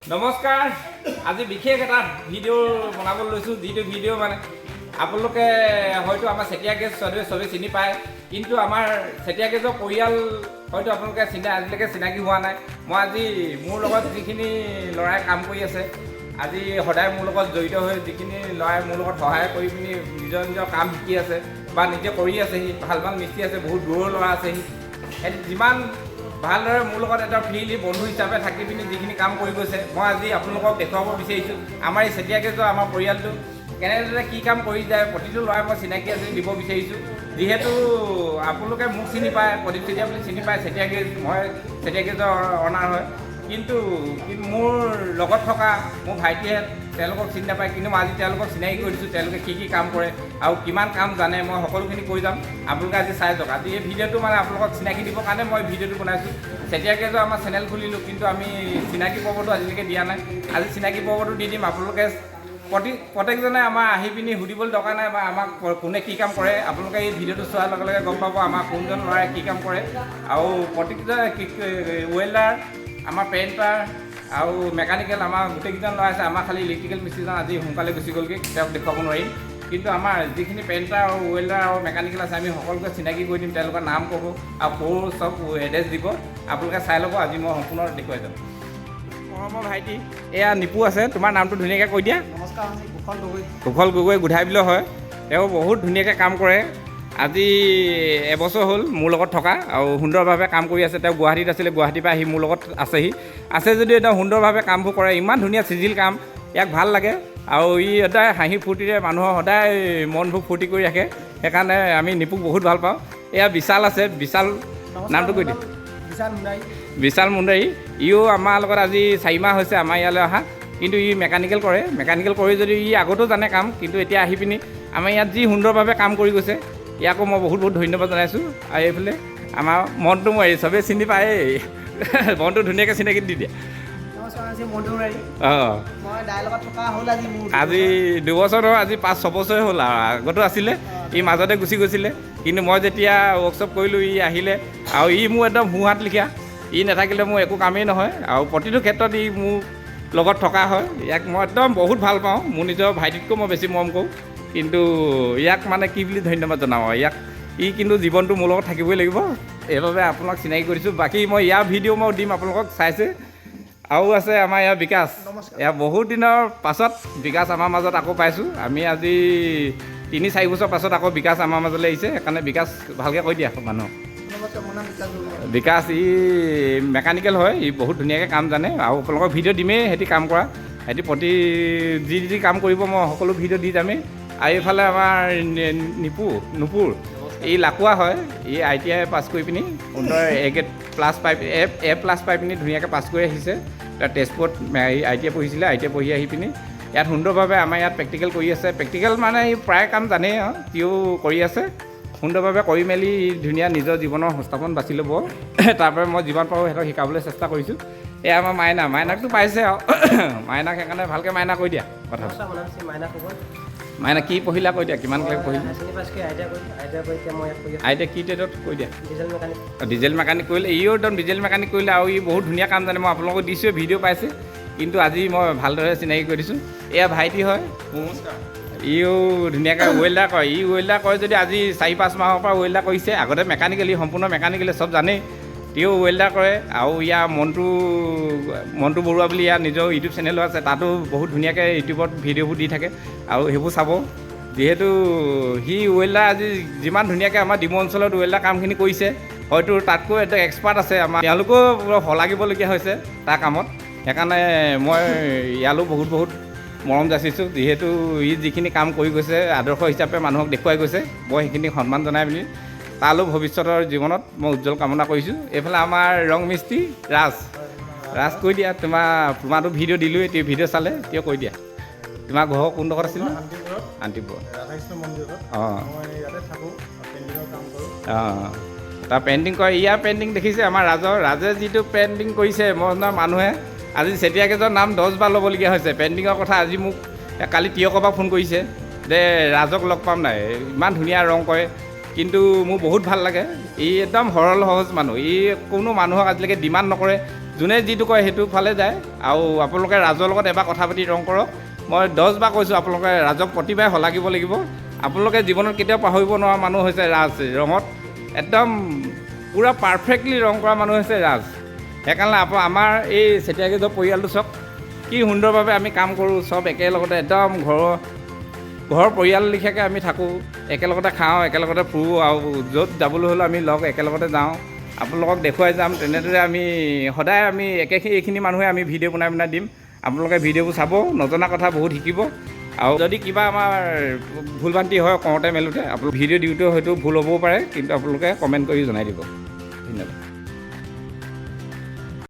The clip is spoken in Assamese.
নমস্কাৰ। আজি বিশেষ এটা ভিডিঅ' বনাবলৈ লৈছোঁ, যিটো ভিডিঅ' মানে আপোনালোকে হয়তো আমাৰ চেতিয়া গেৰেজ চবেই চিনি পায়, কিন্তু আমাৰ চেতিয়া গেৰেজৰ পৰিয়াল হয়তো আপোনালোকে আজিলৈকে চিনাকি হোৱা নাই। মই আজি মোৰ লগত যিখিনি ল'ৰাই কাম কৰি আছে, আজি সদায় মোৰ লগত জড়িত হৈ যিখিনি ল'ৰাই মোৰ লগত সহায় কৰি পিনি নিজৰ নিজৰ কাম শিকি আছে বা নিজে কৰি আছেহি, ভাল ভাল মিস্ত্ৰী আছে, বহুত দূৰৰ ল'ৰা আছেহি, সিহঁতি যিমান ভালদৰে মোৰ লগত এটা ফ্ৰীলি বন্ধু হিচাপে থাকি পিনি যিখিনি কাম কৰি গৈছে, মই আজি আপোনালোকক দেখুৱাব বিচাৰিছোঁ। আমাৰ এই চেতিয়া গেৰেজৰ আমাৰ পৰিয়ালটো কেনেদৰে কি কাম কৰি যায়, প্ৰতিটো ল'ৰাই মই চিনাকি আজি দিব বিচাৰিছোঁ। যিহেতু আপোনালোকে মোক চিনি পায়, প্ৰদীপ চেতিয়া বুলি চিনি পায়, চেতিয়া গেৰেজ, মই চেতিয়া গেৰেজৰ অনাৰ হয়, কিন্তু কিন্তু মোৰ লগত থকা মোৰ ভাইটিয়ে তেওঁলোকক চিনি নাপায়। কিন্তু মই আজি তেওঁলোকক চিনাকি কৰি দিছোঁ, তেওঁলোকে কি কি কাম কৰে আৰু কিমান কাম জানে, মই সকলোখিনি কৈ যাম। আপোনালোকে আজি চাই যাওক। আজি এই ভিডিঅ'টো মানে আপোনালোকক চিনাকি দিবৰ কাৰণে মই ভিডিঅ'টো বনাইছোঁ। চেতিয়া গেৰেজৰ আমাৰ চেনেল খুলিলোঁ, কিন্তু আমি চিনাকি পৰ্বটো আজিলৈকে দিয়া নাই। আজি চিনাকি পৰ্বটো দি দিম। আপোনালোকে প্ৰত্যেকজনে আমাৰ আহি পিনি সুধিবলৈ দৰকাৰ নাই বা আমাক কোনে কি কাম কৰে। আপোনালোকে এই ভিডিঅ'টো চোৱাৰ লগে লগে গম পাব আমাৰ কোনজন ল'ৰাই কি কাম কৰে। আৰু প্ৰত্যেকজন ৱেল্ডাৰ, আমাৰ পেইণ্টাৰ আৰু মেকানিকেল, আমাৰ গোটেইকেইজন ল'ৰা আছে। আমাৰ খালি ইলেক্ট্ৰিকেল মিস্ত্ৰীজন আজি সোনকালে গুচি গ'লগৈ, তেওঁক দেখুৱাব নোৱাৰিম। কিন্তু আমাৰ যিখিনি পেইণ্টাৰ আৰু ৱেল্ডাৰ আৰু মেকানিকেল আছে, আমি সকলোকে চিনাকি কৰি দিম। তেওঁলোকৰ নাম ক'ব আৰু ক'ৰ চব এড্ৰেছ দিব, আপোনালোকে চাই ল'ব। আজি মই সম্পূৰ্ণ দেখুৱাই যাম। মৰমৰ ভাইটি এয়া নিপু আছে, তোমাৰ নামটো ধুনীয়াকৈ কৈ দিয়া। নমস্কাৰ, আমি কুশল গগৈ। কুশল গগৈ গোধাইবিলৰ হয়। তেওঁ বহুত ধুনীয়াকৈ কাম কৰে। আজি এবছৰ হ'ল মোৰ লগত থকা আৰু সুন্দৰভাৱে কাম কৰি আছে। তেওঁ গুৱাহাটীত আছিলে, গুৱাহাটীৰ পৰা আহি মোৰ লগত আছেহি। আছে যদিও একদম সুন্দৰভাৱে কামবোৰ কৰে, ইমান ধুনীয়া চিজিল কাম, ইয়াক ভাল লাগে। আৰু ই সদায় হাঁহি ফূৰ্তিৰে মানুহৰ সদায় মনবোৰ ফূৰ্তি কৰি ৰাখে, সেইকাৰণে আমি নিপুক বহুত ভাল পাওঁ। এয়া বিশাল আছে, বিশাল, নামটো কৈ দিয়া। বিশাল মুণ্ডাৰী। বিশাল মুণ্ডাৰী, ইও আমাৰ লগত আজি 4 মাহ হৈছে আমাৰ ইয়ালৈ অহা। কিন্তু ই মেকানিকেল কৰে। মেকানিকেল কৰি যদি ই আগতো জানে কাম, কিন্তু এতিয়া আহি পিনি আমাৰ ইয়াত যি সুন্দৰভাৱে কাম কৰি গৈছে, ইয়াকো মই বহুত বহুত ধন্যবাদ জনাইছোঁ। আৰু এইফালে আমাৰ মনটো মই চবেই চিনি পায়েই, মনটো ধুনীয়াকৈ চিনাকি দি দিয়া। নমস্কাৰ, আজি মন্টু মুৰাৰী। মই দাইৰ লগত থকা হ'ল আজি মোৰ আজি 2 বছৰ নহয়, আজি 5-6 বছৰে হ'ল। আৰু আগতো আছিলে, ই মাজতে গুচি গৈছিলে। কিন্তু মই যেতিয়া ৱৰ্কশ্বপ কৰিলোঁ, ই আহিলে আৰু ই মোৰ একদম সোঁহাত লিখীয়া। ই নাথাকিলে মোৰ একো কামেই নহয় আৰু প্ৰতিটো ক্ষেত্ৰত ই মোৰ লগত থকা হয়। ইয়াক মই একদম বহুত ভাল পাওঁ, মোৰ নিজৰ ভাইটিতকৈ মই বেছি মৰম কৰোঁ। কিন্তু ইয়াক মানে কি বুলি ধন্যবাদ জনাওঁ আৰু ইয়াক, ই কিন্তু জীৱনটো মোৰ লগত থাকিবই লাগিব, এইবাবে আপোনাক চিনাকি কৰিছোঁ। বাকী মই ইয়াৰ ভিডিঅ' মই দিম, আপোনালোকক চাইছে। আৰু আছে আমাৰ ইয়াৰ বিকাশ। নমস্কাৰ। এয়া বহুত দিনৰ পাছত বিকাশ আমাৰ মাজত আকৌ পাইছোঁ আমি। আজি 3-4 বছৰ পাছত আকৌ বিকাশ আমাৰ মাজলৈ আহিছে। সেইকাৰণে বিকাশ, ভালকৈ কৈ দিয়া মানুহক। নমস্কাৰ, মোৰ নাম বিকাশ বৰুৱা। বিকাশ ই মেকানিকেল হয়, ই বহুত ধুনীয়াকৈ কাম জানে আৰু আপোনালোকক ভিডিঅ' দিমেই। সিহঁতি কাম কৰা, সিহঁতি প্ৰতি যি যি কাম কৰিব মই সকলো ভিডিঅ' দি যামেই। আৰু এইফালে আমাৰ নিপু নুপুৰ, ই লাকুৱা হয়। ই আইটিআই পাছ কৰি পিনি সুন্দৰ এ গ্ৰেড প্লাছ পাই, এ প্লাছ পাই পিনি ধুনীয়াকৈ পাছ কৰি আহিছে। তাৰ তেজপুৰত আইটিআই পঢ়িছিলে। আইটিআই পঢ়ি আহি পিনি ইয়াত সুন্দৰভাৱে আমাৰ ইয়াত প্ৰেক্টিকেল কৰি আছে। প্ৰেক্টিকেল মানে ই প্ৰায় কাম জানেই আৰু সিও কৰি আছে। সুন্দৰভাৱে কৰি মেলি ধুনীয়া নিজৰ জীৱনৰ সংস্থাপন বাছি ল'ব। তাৰপৰা মই যিমান পাৰোঁ সিহঁতক শিকাবলৈ চেষ্টা কৰিছোঁ। এয়া আমাৰ মাইনা, মাইনাকতো পাইছে আৰু মাইনাক সেইকাৰণে ভালকৈ মাইনা কৈ দিয়া কথা। নমস্কাৰ, মোৰ নাম শ্ৰী মাইনা ফুকন। মাইনা, কি পঢ়িলা কৈ দিয়া, কিমান ক্লাছ পঢ়িলা? হায়াৰ ছেকেণ্ডেৰী পাছ কৰি আইটিআই কৰি, আইটিআই কৰি এতিয়া মই ইয়াত কৰি আছোঁ। আইটিআই কি ট্ৰেডত কৈ দিয়া। Diesel mechanic. Diesel mechanic কৰিলে, ইও একদম ডিজেল মেকানিক কৰিলে আৰু ই বহুত ধুনীয়া কাম জানে। মই আপোনালোকক দিছোঁৱে, ভিডিঅ' পাইছে, কিন্তু আজি মই ভালদৰে চিনাকি কৰি দিছোঁ। এয়া ভাইটি হয় মোৰ, ইও ধুনীয়াকৈ ৱেল্ডাৰ কৰে। ই ৱেল্ডাৰ কৰে যদি আজি 4-5 মাহৰ পৰা ৱেল্ডাৰ কৰিছে। আগতে মেকানিকেলি, সম্পূৰ্ণ মেকানিকেলি চব জানেই, তেওঁ ৱেল্ডাৰ কৰে। আৰু ইয়াৰ মণ্টু মণ্টু বৰুৱা বুলি ইয়াৰ নিজৰ ইউটিউব চেনেলো আছে, তাতো বহুত ধুনীয়াকৈ ইউটিউবত ভিডিঅ'বোৰ দি থাকে আৰু সেইবোৰ চাব। যিহেতু সি ৱেল্ডাৰ আজি যিমান ধুনীয়াকৈ আমাৰ ডিমৌ অঞ্চলত ৱেল্ডাৰ কামখিনি কৰিছে, হয়তো তাতকৈ এটা এক্সপাৰ্ট আছে আমাৰ, তেওঁলোকেও শলাগিবলগীয়া হৈছে তাৰ কামত। সেইকাৰণে মই ইয়ালৈও বহুত বহুত মৰম যাচিছোঁ। যিহেতু ই যিখিনি কাম কৰি গৈছে, আদৰ্শ হিচাপে মানুহক দেখুৱাই গৈছে, মই সেইখিনি সন্মান জনাই পিনি তালৈও ভৱিষ্যতৰ জীৱনত মই উজ্জ্বল কামনা কৰিছোঁ। এইফালে আমাৰ ৰং মিস্ত্ৰী ৰাজ। ৰাজ, কৈ দিয়া, তোমাৰতো ভিডিঅ' দিলোঁৱেই, তেওঁ ভিডিঅ' চালে, তেওঁ কৈ দিয়া, তোমাৰ ঘৰ কোনডোখৰত আছিলে? শান্তিপুৰত। শান্তিপুৰ। ৰাধাকৃষ্ণ মন্দিৰত। মই ইয়াতে থাকোঁ, পেইণ্টিঙৰ কাম কৰোঁ। অঁ, তাৰ পেইণ্টিং কৰে। ইয়াৰ পেইণ্টিং দেখিছে, আমাৰ ৰাজে যিটো পেইণ্টিং কৰিছে, মই নহয় মানুহে আজি চেতিয়া গেৰেজৰ নাম 10 বাৰ ল'বলগীয়া হৈছে পেইণ্টিঙৰ কথা। আজি মোক কালি তিয়কৰ পৰা ফোন কৰিছে যে ৰাজক লগ পাম নাই, ইমান ধুনীয়া ৰং কৰে। কিন্তু মোৰ বহুত ভাল লাগে, ই একদম সৰল সহজ মানুহ। ই কোনো মানুহক আজিলৈকে ডিমাণ্ড নকৰে। যোনে যিটো কয় সেইটো ফালে যায়। আৰু আপোনালোকে ৰাজৰ লগত এবাৰ কথা পাতি ৰং কৰক। মই 10 বাৰ কৈছোঁ, আপোনালোকে ৰাজক প্ৰতিবাৰে শলাগিব লাগিব। আপোনালোকে জীৱনত কেতিয়াও পাহৰিব নোৱাৰা মানুহ হৈছে ৰাজ। ৰঙত একদম পূৰা পাৰফেক্টলি ৰং কৰা মানুহ হৈছে ৰাজ। সেইকাৰণে আমাৰ এই চেতিয়া গেৰেজৰ পৰিয়ালটো চাওক, কি সুন্দৰভাৱে আমি কাম কৰোঁ। চব একেলগতে একদম ঘৰৰ ঘৰৰ পৰিয়াল লিখিয়াকৈ আমি থাকোঁ, একেলগতে খাওঁ, একেলগতে ফুৰোঁ আৰু য'ত যাবলৈ হ'লেও আমি লগ একেলগতে যাওঁ। আপোনালোকক দেখুৱাই যাম। তেনেদৰে আমি সদায় আমি একেখিনি এইখিনি মানুহে আমি ভিডিঅ' বনাই বনাই দিম। আপোনালোকে ভিডিঅ'বোৰ চাব, নজনা কথা বহুত শিকিব। আৰু যদি কিবা আমাৰ ভুল ভ্ৰান্তি হয় কওঁতে মেলোঁতে, আপোনালোক ভিডিঅ' দিওঁতেও হয়তো ভুল হ'বও পাৰে, কিন্তু আপোনালোকে কমেণ্ট কৰি জনাই দিব। ধন্যবাদ।